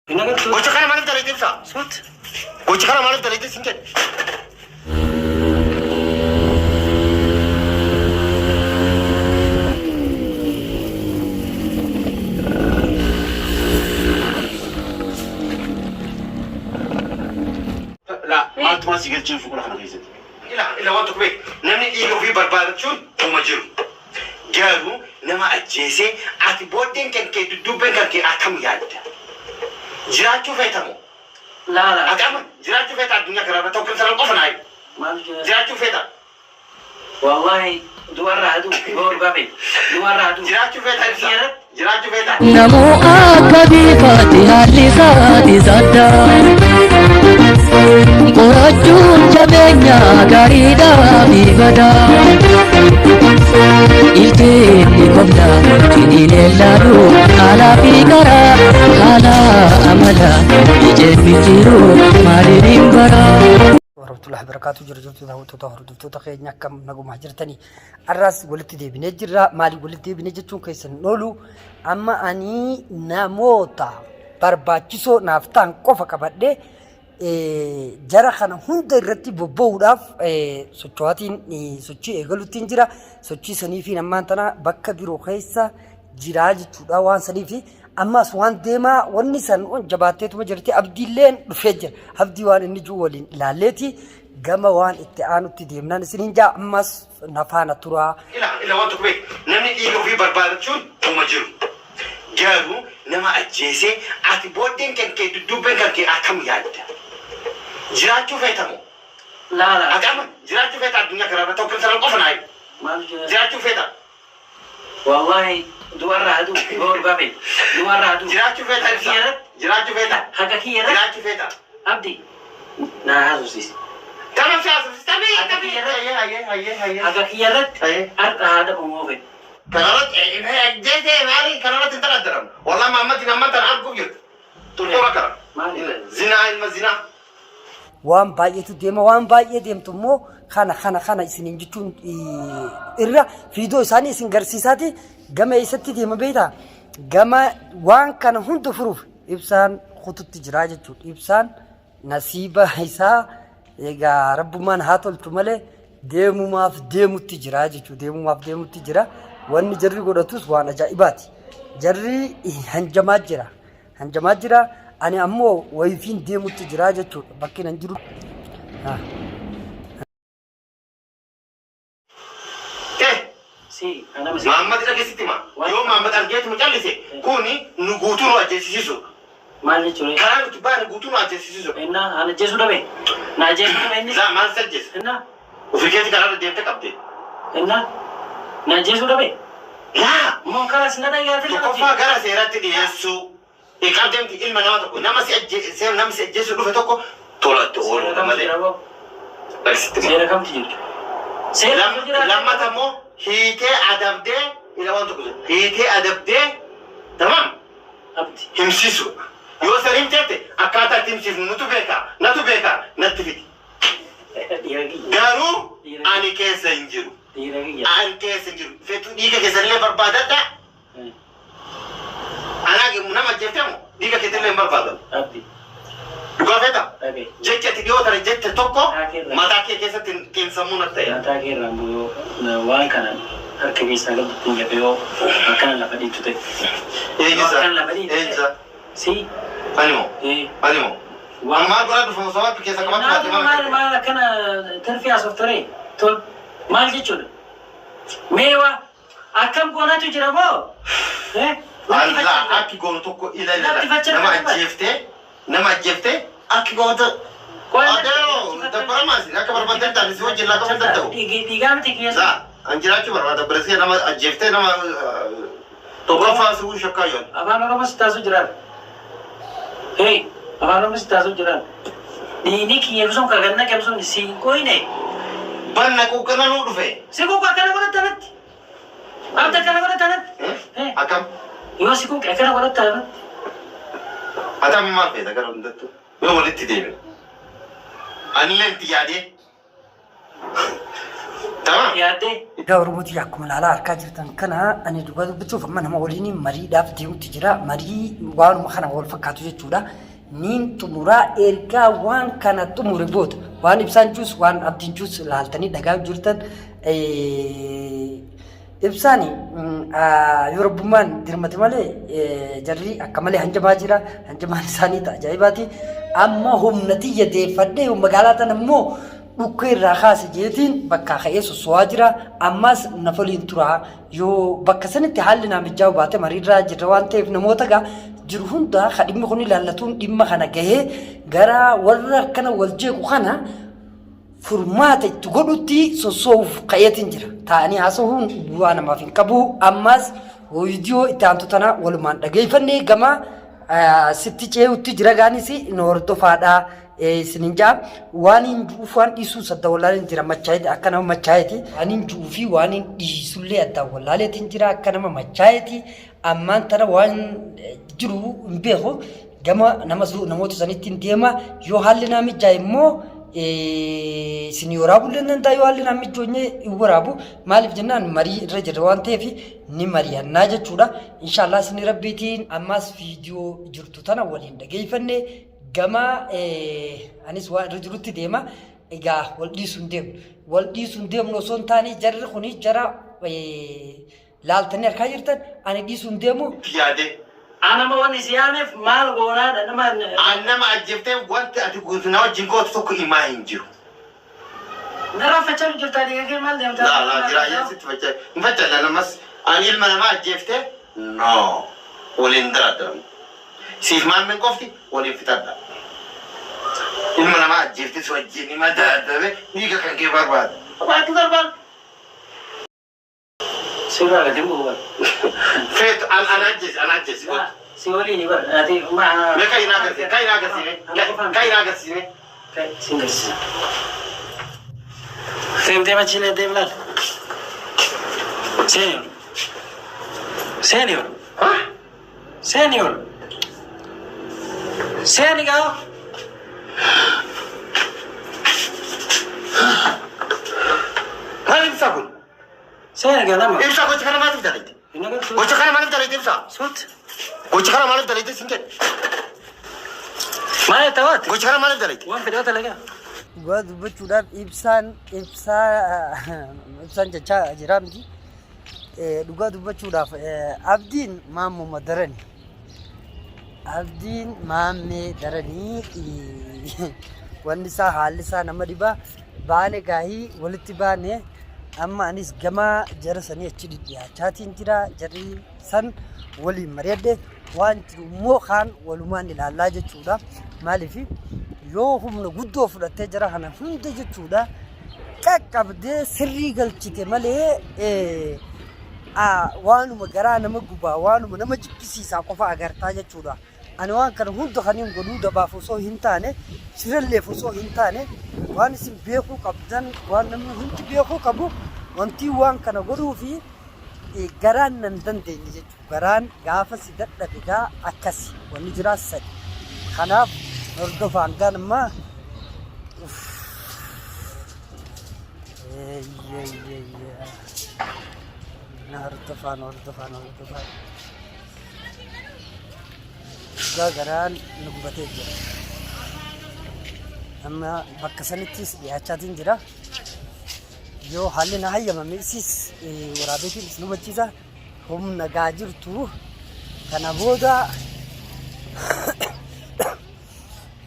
Gocha kana maaliif dalagde ibsa? Gocha kana maaliif dalagde sin jedhe? Laa maaltu si galchee shuqula kana keessatti? Ila ila waan tokko beek, namni dhiiga ofii barbaadachuun uuma jiru. Garuu nama ajjeesee ati booddeen kan kee dudduubbeen kan kee akkam yaadda? Jiraachuu feetamoo? Laa laa. Ati amma jiraachuu feeta addunyaa kanarra tokko sana qofa naa himi. Maal jira? Jiraachuu feeta? Wallahi du'arraa haduu yoo dhugaa feete. Du'arraa haduu. Jiraachuu feeta ibsa? Jiraachuu feeta? Namoo akka biifaatti haalli isaati sadda. Qorachuun jabeenya gaariidhaa fi badaa. Ilkeenni kobla wajjiniin eelaalu haalaa fi karaa haala amala ijeen jiru maaliin hin baraa. Warahmatullahi wabarakatuh. Jira jirtu daawwattoota hordoftoota keenya, akkam nagumaa jirtanii? Har'aas walitti deebinee jirra. Maaliif walitti deebinee jechuun keessan hin oolu. Amma ani namoota barbaachisoo naaf ta'an qofa qabadhee jara kana hunda irratti bobba'uudhaaf socho'aatiin sochii eegaluttiin jira. Sochii sanii fi ammaan tana bakka biroo keessa jiraa jechuudha. Waan sanii fi ammas waan deemaa wanni san jabaatteetuma jirti. Abdiilleen dhufee jira. Abdii waan inni jiru waliin ilaalleeti gama waan itti aanutti deemnaan isiniin jaa, ammas na faana turaa. Ila ila waan tokko beek, namni dhiiga ofii barbaadachuun uuma jiru. Garuu nama ajjeesee ati booddeen kan kee dudduubbeen kan kee akkam yaadda? Jiraachuu feetamoo? Laa laa. Ati amma jiraachuu feeta addunyaa kanarra tokko sana qofa naa himi. Maal jira? Jiraachuu feeta? Wallahi du'arraa haduu yoo dhugaa feete. Du'arraa haduu. Jiraachuu feeta ibsa? Jiraachuu feeta? Haqa kiyya irratti. Jiraachuu feeta? Abdi naa haasofsiisi. Tamam, si haasofsiisi. Tabii tabii. Hayyee hayyee hayyee hayyee. Haqa kiyya irratti har'a haadha uumuu fedhe. Kanarratti ajjeesee maali, kanarratti hin taraddaramu. Wallah Mahammadin amman tana arguuf jirta. Xurxura kana. Maali? Zinaa ilma zinaa. Waan baay'eetu deema, waan baay'ee deemtu immoo kana kana kana isiniin jechuun irra fiidoo isaanii isin garsiisaati. Gama eessatti deema beektaa? Gama waan kana hunda furuuf ibsaan kututti jira jechuudha. Ibsaan nasiiba isaa egaa rabbummaan haa tolchu malee deemumaaf deemutti jira jechuudha. Deemumaaf deemutti jira. Wanni jarri godhatus waan ajaa'ibaati. Jarri hanjamaa jira. Hanjamaa jira. Ani ammoo wayifiin deemutti jira jechuudha. Bakki nan jiru. Si anama si. Mahammad dhageessitti hima. Yoo Mahammad argeetuma callise, kuni nu guutuu nu ajjeesisiisuudha. Maal jechuudha? Karaa nuti baane guutuu nu ajjeesisiisuudha. Innaa ana ajjeesuu dhabe. Na ajjeesuu dhabe inni. Laa, maal si ajjeesa? Innaa. Ofii keetii karaarra deemte qabde. Innaa na ajjeesuu dhabe. Laa. Moo karas na dhagaatee lafa. Tokkoffaa gara seeratti dhiyeessuu. Qabdeemti ilma nama tokko nama si ajjeesee, nama si ajjeesuu dhufe tokko tolatti Seera ooluudha kamtu malee. jira boo? Dhageessitti hima. Seera kamtu jira? Seera kamtu jira? Lammata immoo hiitee adabdee, ila waan tokko jira. Hiitee adabdee, tamam, Abdi. himsiisuudha. Yoo san himteette akkaataa itti himsiifnu nutu beeka, natu beeka, natti fidi. Dhiira kiyya. Garuu ani keessa hin jiru. Dhiira kiyya. Ani keessa hin jiru. Feetu dhiiga keessanillee barbaadadha. Anaa nama ajjeeftee moo dhiiga keetillee hin barbaadan. Abdi. Dhugaa feeta? Dhaga'i. Jechi ati dhiyoo tana jette tokko Mataa kee irraa. mataa kee keessatti xiinsammuu natti ta'e. Mataa kee irraan bu'u yoo waan kana harka keessaa qabdu ittiin jedhe, yoo akkana lafa dhiittu ta'e. Yoo Eenyusaa? akkana lafa dhiittu ta'e. Eenyusaa? Si. Ani moo? Ee. Ani moo? Waan Maal godhaa dhufa osoo harka keessa qabatu baate Maal maal maal maal akkana tirfii haasoftaree tol maal jechuudha? Mee waa akkam goonatu jira moo? Eh? Natti Allah faccadha. akki goonu tokko ila ila Natti faccadha. nama ajjeeftee, nama ajjeeftee akki gootu. Adeero dabbaramaas akka barbaadan taane si wajjin laaqamuu hin danda'u. Dhiigaa miti kiyya. Laa, an jiraachuu barbaada biresee nama ajjeeftee nama tokkoffaa si shakkaa yoon. Afaan Oromoo si taasisuu jiraan. Hey, afaan Oromoo si taasisuu jiraan. Dhiigni kiyya sun ka ganna qabsuun si hin qoyne. Banna quuqqana nuu dhufe. Si quuqa akkana godhatta natti. Abda akkana godhatta natti. Eh? Akkam? Yoo si quuqe akkana godhatta natti. Ati amma maal feeta gara hundattuu? Yoo walitti deebine. Anillee itti yaadee. Tamam. Yaaddee. Egaa Oromooti akkuma ilaalaa harkaa jirtan kana ani dhugaa dubbachuuf amma nama waliin mariidhaaf deemutti jira. Marii waanuma kana wal fakkaatu jechuudha. Niin xumuraa ergaa waan kana xumure booda waan ibsaan juus waan abdiin juus ilaaltanii dhagaa jirtan ibsaan yoo rabbummaan dirmate malee jarri akka malee hanjamaa jira. Hanjamaan isaanii ajaa'ibaati. Amma humna tiyya deeffadhee magaalaa tana immoo dhukkee irraa kaase jeetiin bakkaa ka'ee sosso'aa jira. Ammas na waliin tura. Yoo bakka sanitti haalli naa mijaa'u baate mariirraa jirra waan ta'eef namoota gaa jiru hunda ka dhimmi kun ilaallatuun dhimma kana gahee gara warra akkana wal jeequ kana furmaata itti godhutti sossoo'uuf ka'eetiin jira. Taa'anii haasa'uun bu'aa namaaf hin qabu. Ammas viidiyoo itti aantu tana walumaan dhageeffannee gama sitti ce'utti jira gaanis nu hordofaadha. Isinin ja'a waan hin ju'uuf waan dhiisuus adda wallaaleen jira machaa'eeti akka nama machaa'eeti. Waan hin ju'uu fi waan hin dhiisullee adda wallaaleetiin jira akka nama machaa'eeti. Ammaan tana waan jiru hin beeku gama nama namoota sanitti hin deema yoo haalli naa mijaa'e immoo isin waraabuu hin danda'a yoo haalli naa mijoonye hin waraabu maaliif jennaan marii irra jirra waan ta'eef ni mari'annaa jechuudha. Inshaallah isin rabbiitiin ammas viidiyoo jirtu tana waliin dhageeffanne gama anis waan irra jirutti deema. Egaa wal dhiisuu hin deemnu. Wal dhiisuu hin deemnu osoo hin taane jarri kuni jara laaltanii harkaa jirtan ani dhiisuu hin deemu. Itti yaadee. Anama wanni si yaameef maal goonaadha nama. An nama ajjeeftee wanti ati guutu na wajjin gootu tokko himaa hin jiru. Narraa fachaa jirtaa dhiiga kee maal deemtaa? Laa laa jiraa jira sitti fachaa hin fachaa lamas ani ilma namaa ajjeeftee no waliin daraddaramu. Siif maammeen qofti waliin fixadha. Ilma namaa ajjeeftee si wajjin hima daraddame dhiiga kan kee barbaada. Waanti barbaadu. Sirraa gadi bu'u bara. Feetu an an ajjeesi an ajjeesi. Si waliin bara. Ati ma. Mee kan hin agarsiise kan hin agarsiise kan hin agarsiise. Sin garsiisa. Deem deem achi illee deem laal. Senior. Senior. Senior. Seeni gaa. Maal ibsaa kun? Seeni gaa lama. Ibsaa gocha kana maaliif dalagde? Hin agartu. Gocha kana maaliif dalagde ibsaa? Suut. Gocha kana maaliif dalagde sin jedhe? Maal tawaati? Gocha kana maaliif dalagde? Waan fedhe dalagaa. Dhugaa dubbachuudhaaf ibsaan ibsaa ibsaan jechaa jira miti. Dhugaa dubbachuudhaaf abdiin maammuma darani. Abdiin maammee daranii wanni isaa haalli isaa nama dhiba. Baane gaahii walitti baane amma anis gama jara sanii achi dhidhiyaachaatiin jira. Jarri san waliin mari'adhe waan jiru immoo kaan walumaan ilaallaa jechuudha. Maaliif yoo humna guddoo fudhattee jara kana hunda jechuudha qaqqabdee sirrii galchite malee waanuma garaa nama gubaa waanuma nama jibbisiisaa qofa agartaa jechuudha. Ani waan kana hunda kan hin godhuu dabaaf osoo hin taane shiralleef osoo hin taane waan isin beekuu qabdan waan namni hundi beekuu qabu wanti waan kana godhuu fi garaan nan dandeenye jechuudha. Garaan gaafa si dadhabe gaa akkasi wanni jiraas sadi. Kanaaf hordofaan gaan ammaa na hordofaan hordofaan hordofaan. Dhugaa garaan nu gubatee jira. Amma bakka sanittis dhiyaachaatiin jira. Yoo haalli na hayyamame isis waraabeetiin isin hubachiisa. Humna gaa jirtu kana booda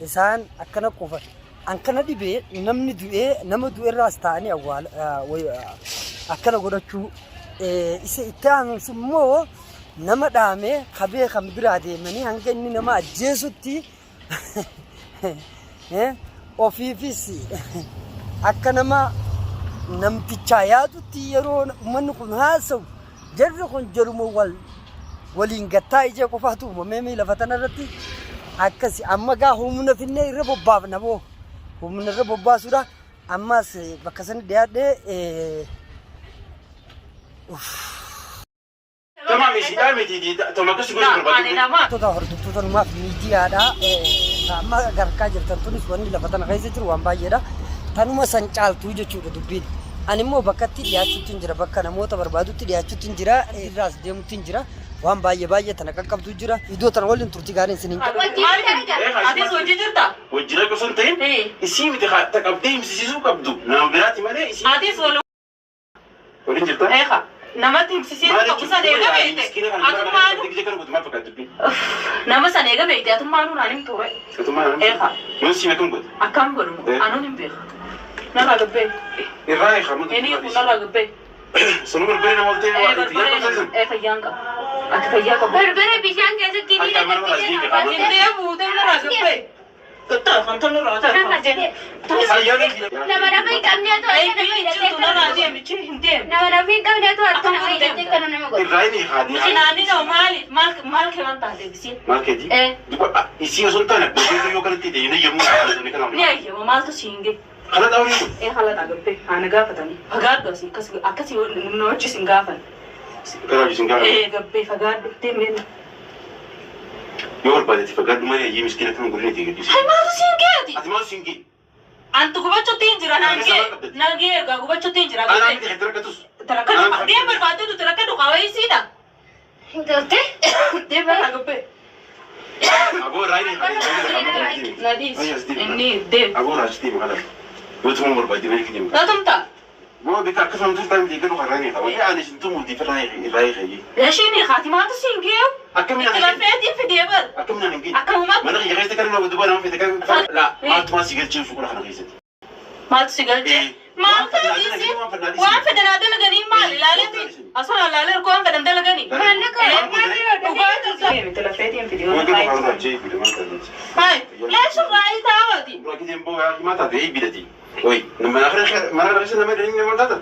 isaan akkana quufan. An kana dhibee namni du'ee nama du'erraas ta'anii awwaala akkana godhachuu isa itti aanus immoo nama dhaamee kabee kan biraa deemanii hanga inni nama ajjeesutti ofiifis akka nama namtichaa yaadutti yeroo uummanni kun haasa'u jarri kun jaruma wal waliin gattaa ijee qofaatu uumamee mii lafa tana irratti akkasi amma gaa humna finnee irra bobbaafna boo humna irra bobbaasuudha ammas bakka sani dhiyaadhee Tama misiidhaa miti tama akkas gosa barbaadu. Hordoftoota hordoftoota numaaf miidiyaadha. Amma garkaa jirtan tunis wanni lafa tana keessa jiru waan baay'eedha. Tanuma san caaltuu jechuudha dubbiin. Ani immoo bakkatti dhiyaachuutti hin jira, bakka namoota barbaadutti dhiyaachuutti hin jira, irraas deemutti hin jira. Waan baay'ee baay'ee tana qaqqabdu jira. Iddoo tana waliin turtii gaariin isiniin jedha. Atis hojii jirta? Wajjira osoo hin ta'in isii miti ta qabdee himsisiisuu qabdu. Nama biraati malee isii. Atis wal Waliin jirta? Eeqa. Namatti himsisiisuu qabu sana eega beekte. Atummaanu Maal fakkaata dubbiin? Nama sana eega beekte atummaanu naan himtu ture. Atummaan Eeqa. Yoon siime kam godhe? Akkam godhu anuun hin beeku. Narraa gabbee. Irraa eeqa matu. Inni kun narraa gabbee. Sunu barbaree nama oltee waa itti Barbaree ee fayyaan qaba. Ati fayyaa qabu. Barbare bishaan keessatti Akka mana walaas diiga qaba. Hintee buutee narraa gabbee. Gattaa kan narraa ta'e. Nama nama hin qabneetu Ee jirtu narraa deemichi hin deemu. Nama nama hin qabneetu harka nama hidhatee kana nama godha. Irraa inni haadhi. Naanni nama maali maal maal keewwan taate bisiin. Maal keeti? Duba isii osoo hin taane barbaree yoo kanatti deemnee yommuu haadha kana. Ni ayyamu maaltu siin gee. Kana xaawurii kun. Ee haala gabbee haana gaafatanii fagaadhu asii akkasii nu hojii sin gaafan. Kana hojii sin gaafan. Ee gabbee fagaadhu deemee. Yoo barbaadetti fagaadhu malee ayyee miskiina kan godhanii itti gadhiisu. Hai maaltu siin geeti? Ati maaltu siin gee? Antu gubachuutti hin jira nangee nangee egaa gubachuutti hin jira. Anaa miti kan rakkatu. Rakkatu deem barbaaddu rakkatu qaawayisiidha. Galtee? Deem barraa gabbee. Aboo raayini haadhi. Nadiis inni deem. Aboo raayini deemu kana. Yoo tuma barbaadde malee deemu. Natumta. Boo bika akkasuma turtaan miti garuu kan raayini qaba. Ani sin tumuuti fi raayini qayyee. Yashiin haati maaltu siin geeyu? Akkamiin Itti lafeetiin fidee bar. Akkamiin hin geeyu? Akkamuma. Mana kiyya keessatti kan nama dubbaa nama fite kan. La maaltu si galchee shuqula kana keessatti. Maaltu si galchee? Maal ta'eesi? Waan fedhan haa dalaganii maal ilaaleeti? Asuma ilaalee erga waan fedhan dalaganii. Dhugaa turte. Itti lafeetiin fidee Waan bar. kana kan raajee fide maal ta'eeti? Hai, leeshu raayii taa'ooti. Dura kiteen boo yaa himaa taate eebbidati. Oi, mana kana mana kana nama dhanii nama taata.